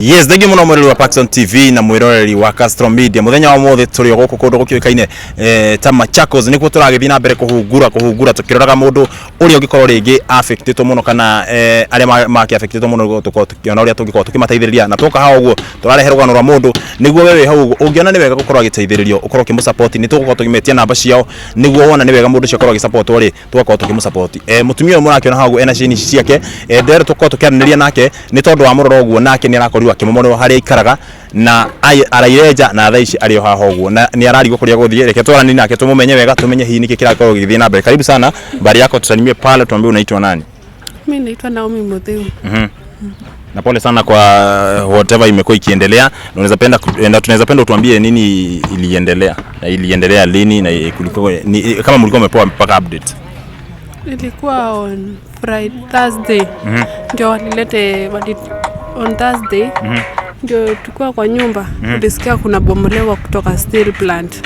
Yes, thengiũ mũno mwĩroreri wa Paxson TV na mwĩroreri wa Castro Media. Mũthenya wa ũmũthĩ tũrĩ o gũkũ kũndũ gũkĩũĩkaine ta Machakos, nĩkuo tũragĩthiĩ na mbere kũhungura kũhungura tũkĩroraga mũndũ ũrĩa ũngĩkorwo rĩngĩ affectĩtwo mũno kana arĩa makĩaffectĩtwo mũno nĩguo tũkorwo tũkĩona ũrĩa tũngĩkorwo tũkĩmateithĩrĩria. Na twoka haha ũguo tũrarehe rũgano rwa mũndũ nĩguo we wĩ hau ũguo ũngĩona nĩ wega gũkorwo agĩteithĩrĩrio ũkorwo ũkĩmũ-support, nĩ tũgũkorwo tũkĩmetia namba ciao nĩguo wona nĩ wega mũndũ ũcio akorwo agĩ-support rĩ, tũgakorwo tũkĩmũ support. Mũtumia ũyũ mũrakĩona hau ũguo ena cieni ici ciake, ndĩrenda tũkorwo tũkĩaranĩria nake nĩ tondũ wamũrora ũguo nake nĩ arakorirwo akĩmomorerwo harĩa aikaraga na araire nja na thaa ici arĩ o haha ũguo na nĩ ararigwo kũrĩa egũthiĩ. Reke twaranĩrie nake tũmũmenye wega tũmenye hihi nĩkĩ kĩrakorwo gĩgĩthiĩ na mbere. Karibu sana, habari yako, tusalimie pale, tuambie unaitwa nani? Mimi naitwa Naomi Mutheu. Na pole sana kwa whatever imekuwa ikiendelea. Na unaweza penda na tunaweza penda utuambie nini iliendelea na iliendelea lini na kulikuwa ni, kama mlikuwa mmepewa mpaka update. Ilikuwa on Friday, Thursday ndio walilete on Thursday ndio tulikuwa kwa nyumba, tulisikia kuna bomolewa kutoka steel plant,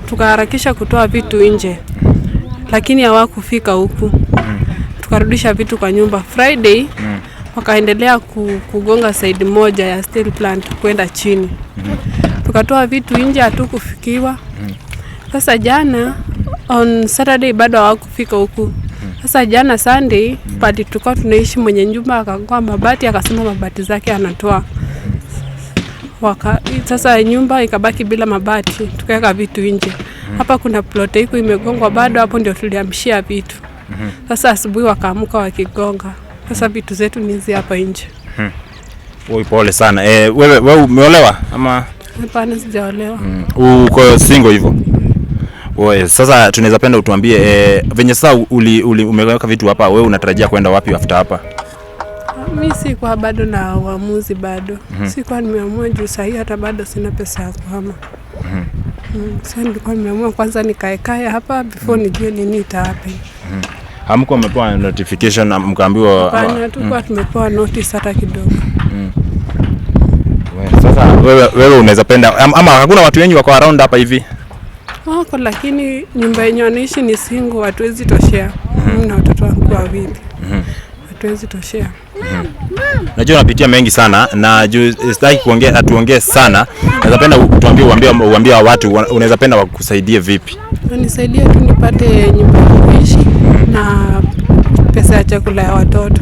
tukaharakisha kutoa vitu nje, lakini hawakufika huku. Tukarudisha vitu kwa nyumba. Friday wakaendelea kugonga side moja ya steel plant kwenda chini, tukatoa vitu nje, hatukufikiwa. Sasa jana on Saturday bado hawakufika huku. Sasa jana Sunday pali tulikuwa tunaishi, mwenye nyumba akagoa mabati, akasema mabati zake anatoa. Sasa nyumba ikabaki bila mabati, tukaweka vitu nje. Hapa kuna plot iko imegongwa bado, hapo ndio tulihamishia vitu. Sasa asubuhi wakaamka wakigonga. Sasa vitu zetu ni hizi hapa nje. Oi, pole sana. Wewe umeolewa ama? Hapana, sijaolewa. Uko single hivyo? Oe, sasa tunaweza penda utuambie venye sasa uli umeweka vitu hapa, wewe unatarajia kwenda wapi after hapa? Mi sikuwa bado na uamuzi bado. Sikuwa nimeamua juu sahii hata bado sina pesa ya kuhama. Sasa nilikuwa nimeamua kwanza nikaekae hapa before nijue nini ita happen. Hamkuwa mmepewa notification na mkaambiwa? Hapana, tukuwa tumepewa notice hata kidogo. We, sasa wewe unaweza penda ama hakuna watu wengi wako around hapa hivi? Wako, lakini nyumba yenye wanaishi ni single, hatuwezi toshea. Mimi na watoto wangu wawili. Hatuwezi toshea. Najua unapitia mengi sana na juu sitaki kuongea atuongee sana. Naweza penda utuambie uambie watu unaweza penda wakusaidie vipi? Nisaidie tu nipate nyumba ya kuishi na pesa ya chakula ya watoto.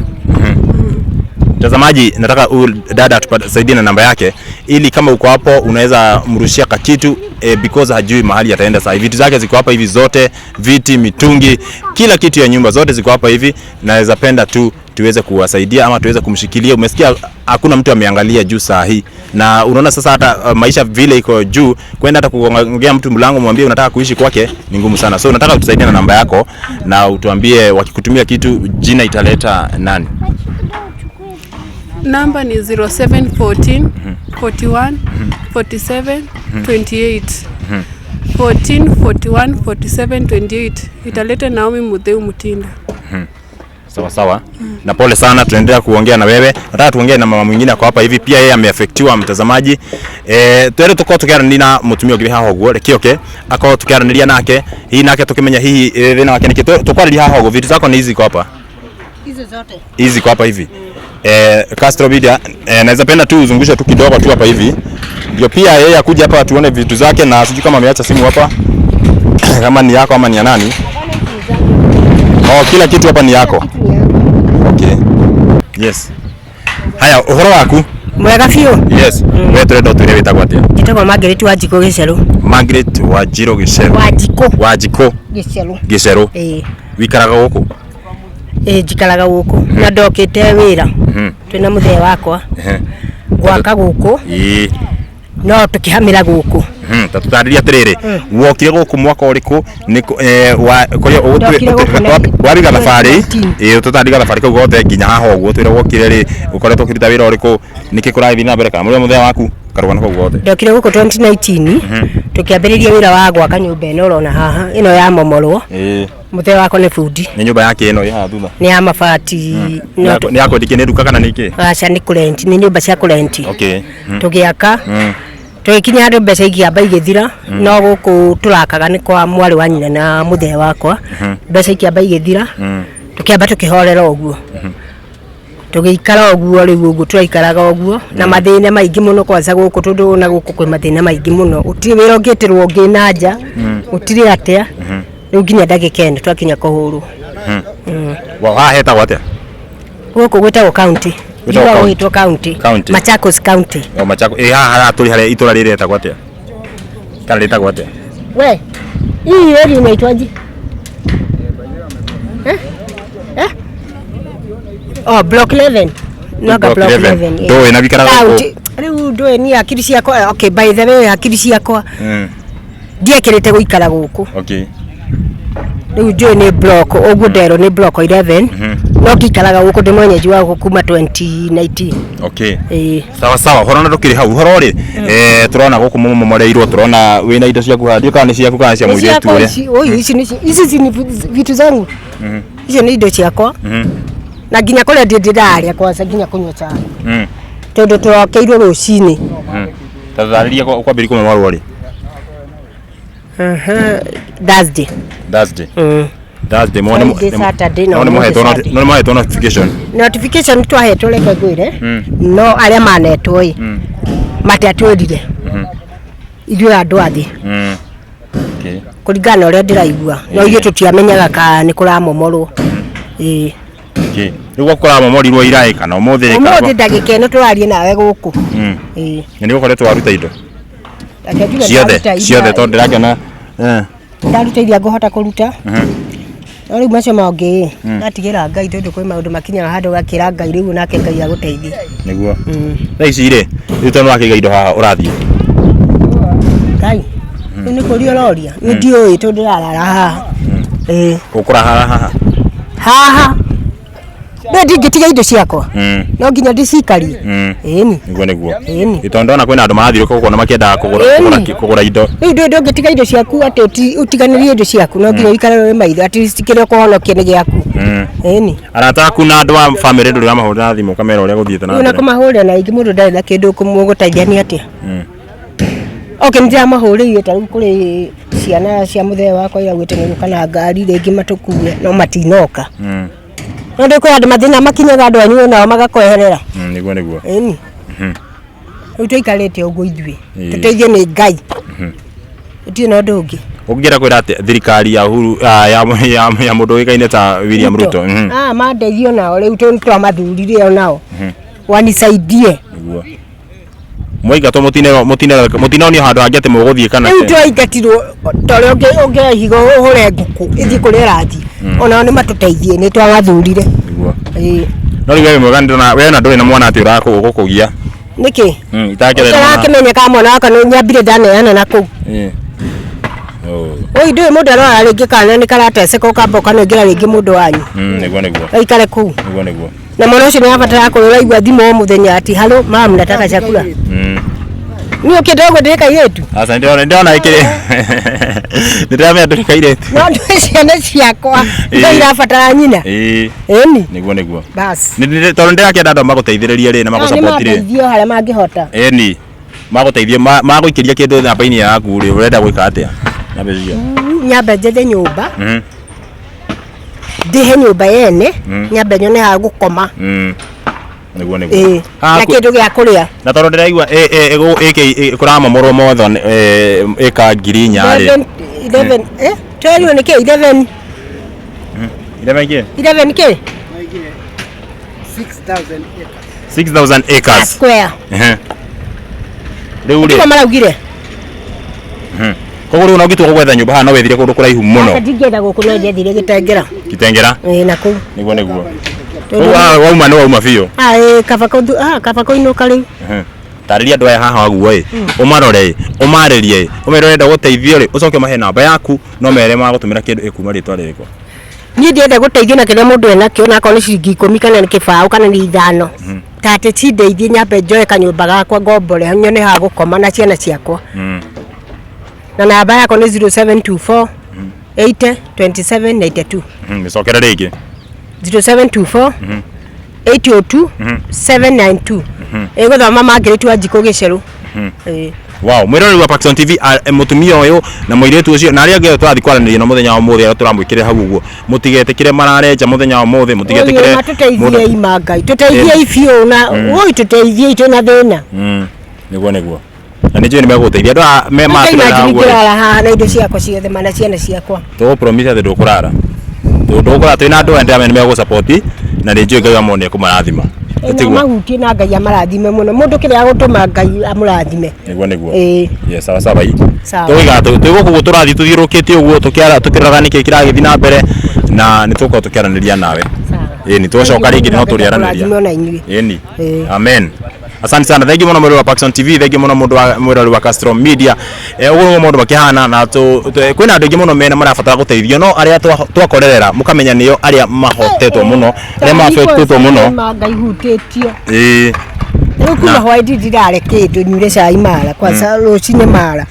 Mtazamaji, nataka huyu dada atusaidie na namba yake ili kama uko hapo unaweza mrushia kakitu because hajui mahali ataenda sasa. Vitu zake ziko hapa hivi zote, viti, mitungi, kila kitu ya nyumba zote ziko hapa hivi. Naweza penda tu tuweze kuwasaidia ama tuweze kumshikilia. Umesikia hakuna mtu ameangalia juu saa hii, na unaona sasa hata maisha vile iko juu, kwenda hata kuongea mtu mlango mwambie unataka kuishi kwake ni ngumu sana. So nataka utusaidie na namba yako na utuambie wakikutumia kitu jina italeta nani. Namba ni 0714 41 47 28. 14 41 47 28. Italeta Naomi Mutheu Mutinda. Sawa sawa. Na pole sana, tunaendelea kuongea na wewe. Nataka tuongee na mama mwingine ako hapa hivi pia yeye ameaffectiwa mtazamaji. Twere tukorwo tukiaranĩria na mutumia ũngĩ haha ũguo, reke oke akorwo tukiaranĩria nake, hihi nake tukimenya hihi thĩna wake nĩkĩ. Tukwarĩria haha ũguo, vitu zako ni hizi ziko hapa. Hizo zote. Hizi ziko hapa hivi. Castro Media, naweza penda tu uzungushe tu kidogo tu hapa hivi. Ndio pia yeye akuja hapa tuone vitu zake, na sijui kama ameacha simu hapa. Kama ni yako ama ni ya nani? Oh, kila kitu hapa ni yako. Kitu ni yangu. Okay. Yes. Haya, uhoro waku? Mwega biũ. Yes. We turenda utwire witagwo atia? Njĩtagwo Margaret Wanjikũ Gĩcerũ. Margaret Wanjirũ Gĩcerũ. Wanjikũ Wanjikũ Gĩcerũ. Gĩcerũ. Ĩĩ. Wikaraga gũkũ? Ĩĩ, njikaraga gũkũ na ndokĩte wĩra twĩna mũthee wakwa gwaka gũkũ no tũkĩhamĩra gũkũ. Ta tũtarĩrie atĩrĩrĩ, wokire gũkũ mwaka ũrĩkũ, kũrĩa Ndokire gũkũ wabiga thabarĩ? 2019. Ĩĩ, tũtarĩrie thabarĩ kau gothe nginya haha ũguo, twĩre wokire rĩ, ũkoretwo ũkĩruta wĩra ũrĩkũ, nĩkĩ kũrathiĩ na mbere, kana mũrĩ mũthee waku, karũgano kau gothe. Ndokire gũkũ 2019 tũkĩambĩrĩria wĩra wa gwaka nyũmba ĩno ũrona haha ĩno ya momorwo. Mũthee wakwa nĩ bundi. Nĩ nyũmba yake ĩno ĩ haha thutha? Nĩ ya mabati. Nĩ ya kwendia nĩ nduka kana nĩ kĩ? Aca, nĩ kũrenti, nĩ nyũmba cia kũrenti. Tũgĩaka tũgĩkinya handũ mbeca ikĩamba igĩthira, no gũkũ tũrakaga nĩ kwa mwarĩ wa nyina na mũthee wakwa. Mbeca ikĩamba igĩthira, tũkĩamba tũkĩhorera ũguo. Tũgĩikara ũguo rĩu ũguo tũraikaraga ũguo na mathĩna maingĩ mũno kwanza gũkũ tondũ na gũkũ kwĩ mathĩna maingĩ mũno gũtirĩ wĩra ũngĩtĩrwo ũngĩ na nja gũtirĩ atĩa rĩu nginya ndagĩka ĩno twakinya kũhũrwo. Wa haha hetagwo atĩa? Gũkũ gwĩtagwo county. Gwĩtagwo Njugaga county. gwĩtwo county. County. Machakos County. O Machakos. Ĩ haha haha tũrĩ harĩa itũra rĩrĩ rĩtagwo atĩa? Kana rĩtagwo atĩa? We, hii area inaitwaje? Eh? Eh? Oh, block 11. Noga Block block 11. 11. eh. Ndũĩ na wikaraga gũkũ? County. Rĩu ndũĩ ni hakiri ciakwa. Okay, by the way hakiri ciakwa ndiekĩrĩte gũikara gũkũ. Okay. Rĩu njũĩ nĩ block, ũguo nderwo nĩ block 11. No ngikaraga gũkũ ndĩ mwenyeji wa gũkũ kuma 2019. Okay. Ĩĩ. Sawa sawa, horo na ndũkĩrĩ hau horo rĩ, tũrona gũkũ mũmomoreirwo, tũrona wĩna indo ciaku haha, ndiũĩ kana nĩ ciaku kana cia Nĩ mũirĩtu ciakwa ũrĩa. ici, ũyũ ici nĩ ici ni vitu zangu. Icio nĩ indo ciakwa. Na nginya kũrĩa ndĩ ndĩrarĩa kwanza nginya kũnyua cai. Tondũ tũrokeirwo rũcinĩ. Ta tharĩria kwambĩrĩria kũmomorwo rĩ? Thursday. Thursday. Thursday mo Friday, Saturday na no nĩ ũmũthĩ mũhetwo Sunday. no nĩ mũhetwo notification. Notification twahetwo reke ngwĩre no arĩa manetwo ĩ matiatwĩrire ithuĩ andũ a thĩ Okay. kũringana na ũrĩa ndĩraigua no ithuĩ tũtiamenyaga kana nĩ kũramomorwo ĩĩ. Okay. Rĩu gwaku kũramomorirwo ira ĩ kana ũmũthĩ ĩ kana Ũmũthĩ ndagĩka ĩno tũraria nawe gũkũ. Ĩĩ. Na nĩ ũkoretwo waruta indo Reke njuge ciothe ndaruta iria- ciothe tondũ ndĩrakĩona ndaruta iria ngũhota kũruta no rĩu macio mangĩ ndatigĩra Ngai tondũ kwĩ maũndũ makinyaga handũ ũgakĩra Ngai rĩu nake Ngai agũteithie. Nĩguo. Thaa ici rĩ, rĩu tondũ wakĩiga indo haha ũrathiĩ. Ngai rĩu nĩ kũria ũroria nĩ ndiũĩ tondũ ndĩrarara haha. Ĩĩ. Ũkũrahara haha. Haha rĩu ndingĩtiga indo ciakwa no nginya ndĩcikarie. Ĩni. Nĩguo nĩguo. Ĩni. Ĩ tondũ ndona kwĩna andũ marathiũrũrũka gũkũ na makĩendaga kũgũra Ĩni. kũgũra indo. Rĩu ndũĩ ndũngĩtiga indo ciaku atĩ ũtiganĩrie indo ciaku no nginya ũikare wĩ maitho at least kĩrĩa ũkũhonokia nĩ gĩaku. Ĩni. Arata aku na andũ a bamĩrĩ ndũrĩ ũramahũrĩra thimũ ũkamera ũrĩa gũthiĩte na Rĩu na mbere. kũmahũrĩra na ingĩ mũndũ ndarĩ na kĩndũ mũgũteithania atĩa. Okay, nĩ ndĩramahũrĩire ta rĩu kũrĩ ciana cia mũthee wakwa iraugĩte nĩ gũka na ngari rĩngĩ matũkue no matinoka. No ndĩ kwĩ andũ mathĩna makinyaga andũ anyu nao magakweherera. Nĩguo nĩguo. Ĩni. Rĩu tũikarĩte ũguo ithuĩ. Ĩĩ. Tũteithio nĩ Ngai. Gũtirĩ na ũndũ ũngĩ. Ũngĩenda kwĩra atĩa thirikari ya Uhuru ya mũndũ ũĩkaine ta William Ruto? Ah, mandeithio nao rĩu tondũ twamathurire o nao. Wanisaidie. Nĩguo. Mwaingatwo mũtinonio handũ hangĩ atĩ mũgũthiĩ kana Rĩu twaingatirwo ta ũrĩa ũngĩoya ihiga ũhũre ngũkũ ĩthiĩ kũrĩa ĩrathiĩ. Onao nĩ matũteithie nĩ twamathurire. Nĩguo. Ĩĩ. No rĩu we wĩ mwega nĩndĩrona we ona ndũrĩ na mwana atĩ ũgũkũgia. Nĩkĩ? Itakĩrĩ na mwana. Ũtarakĩmenya kana mwana wakwa nĩ nyambire ndaneana na kũu. Ĩĩ. Oh. Oi ndũĩ mũndũ arora rĩngĩ kana nĩ karateceka ũkamba ũkanengera rĩngĩ mũndũ wanyu. Nĩguo nĩguo. Aikare kũu. Nĩguo nĩguo. Na mwana ũcio nĩ abataraga kũrĩa ũraigua thimũ o mũthenya atĩ halo mama nataka chakula. Niĩ ũkĩenda ũguo ndĩ kairĩtu. Aca nĩndĩrona ĩkĩrĩ. Nĩndĩramenya ndũrĩ kairĩtu. No ndũĩ ciana ciakwa Ĩĩ. no irabatara nyina. Ĩĩ. Ĩni. Nĩguo nĩguo. Bas. Tondũ nĩndĩrakĩenda andũ magũteithĩrĩrie rĩ na Nĩ magũsupport rĩ. mandeithio harĩa mangĩhota. Ĩni. Magũteithie magũikĩria kĩndũ namba-inĩ yaku rĩ ũrenda gwĩka atĩa? Na mbeca icio. Nyambe njethe nyũmba. Ndĩhe nyũmba yene nyambe nyone ha gũkoma. Nĩguo nĩguo. Ĩĩ. Haha Na kĩndũ gĩa kũrĩa. Na tondũ ndĩraigua kũramomorwo motho ĩka 4,000 rĩ. 11 11 eh twerirwo nĩ kĩ 11 11 kĩ? 11 kĩ? 6000 acres. Square. Ehe. Rĩu rĩ Tiko maraugire. Koguo rĩu ona ũngĩtua gwetha nyũmba haha no wethire kũndũ kũraihu mũno. Aca ndingĩenda gũkũ no njethire Gĩtengera. Kitengera? Ĩĩ na kũu. Nĩguo nĩguo. Koguo haha wauma nĩ wauma biũ. Ah ĩĩ kaba kũu ah kaba kũinũka rĩu. Tarĩria andũ aya haha waguo ĩ ũmarore ĩ ũmarĩrie ĩ ũmere ũrenda gũteithio rĩ ũcoke ũmahe namba yaku no mere magũtũmĩra kĩndũ ĩkuma rĩtwa rĩrĩkũ. Niĩ ndĩrenda gũteithio na kĩrĩa mũndũ enakĩo na akorwo nĩ ciringi 10 kana nĩ kĩbaũ kana nĩ 5. Ta atĩ cindeithie nyambe njoe kanyũmba gakwa ngombore nyone ha gũkoma na ciana ciakwa. Na namba yakwa nĩ 0724 80 27 92. Mĩcokere rĩngĩ. 0724 802 792. Ĩgũthoma Margaret Wanjikũ Gĩcerũ. Ĩĩ. Wow, mwĩroreri wa Paxson TV, mũtumia ũyũ na mũirĩtu ũcio na arĩa angĩ othe tũrathiĩ kwaranĩria na mũthenya wa ũmũthĩ, arĩa tũramwĩkĩrĩra hau ũguo, mũtigetĩkĩre mararenja mũthenya wa ũmũthĩ, mũtigetĩkĩre. Tũteithiei ma Ngai, tũteithiei biũ na oi, tũteithiei, twĩna thĩna. Nĩguo nĩguo, na nĩ njũĩ nĩ megũgũteithia andũ aya me matũrera hau ũguo rĩ. Ingĩrara haha na indo ciakwa ciothe mana ciana ciakwa? Tũgũ promise atĩ ndũkũrara, ndũkũrara, twĩna andũ aya ndĩramenya nĩ megũgũ support na nĩ njũĩ Ngai wa muoyo nĩ ekũmarathima. Na Tiguo? Mahutie na Ngai amarathime mũno, mũndũ kĩrĩa agũtũma Ngai amũrathime. Nĩguo nĩguo. Ĩĩ. Yes, sawa sawa i. Sawa. Tũgũikara twĩ gũkũ ũguo tũrathiĩ tũthiũrũrũkĩte ũguo tũkĩara tũkĩroraga nĩkĩ kĩragĩthiĩ na mbere na nĩ tũgũkorwo tũkĩaranĩria nawe. Sawa. Ĩni, twacoka rĩngĩ no tũrĩaranĩria. Mũrathime ona inyuĩ. Ĩni. Ĩĩ. Amen. Asante sana. Thank you mũno mwĩrori wa Paxson TV, thank you mũno mũndũ wa mwĩrori wa Castro Media. Ũguo nĩguo maũndũ makĩhana na kwĩna andũ aingĩ mũno mena marabatara gũteithio, no arĩa twakorerera mũkamenya nĩo arĩa mahotetwo mũno, arĩa maafectĩtwo mũno. Ma Ngai hutĩtio. Rĩu kuma hwaĩ-inĩ ndirarĩa kĩndũ, nyure cai mara kwanza, rũcinĩ mara.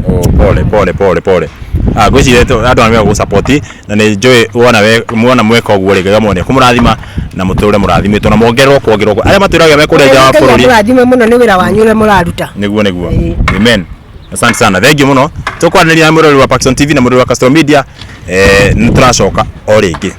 Oh, pole pole pole pole. Ah, ngwĩciria andũ arĩa megũgũ support na nĩ njũĩ wona we muona mweka ũguo rĩ, Ngai amwone kũmũrathima na mũtũre mũrathimĩtwo na mongererwo kuongererwo arĩa matwĩraga me kũrĩa nja wa Ngai bũrũri. amũrathime mũno nĩ wĩra wanyu ũrĩa mũraruta. Nĩguo nĩguo. Ĩĩ. Amen. Asante sana, thank you mũno. Tũkwaranĩria na mwĩrori wa Paxson TV na mwĩrori wa Castro Media, nĩ tũracoka o rĩngĩ.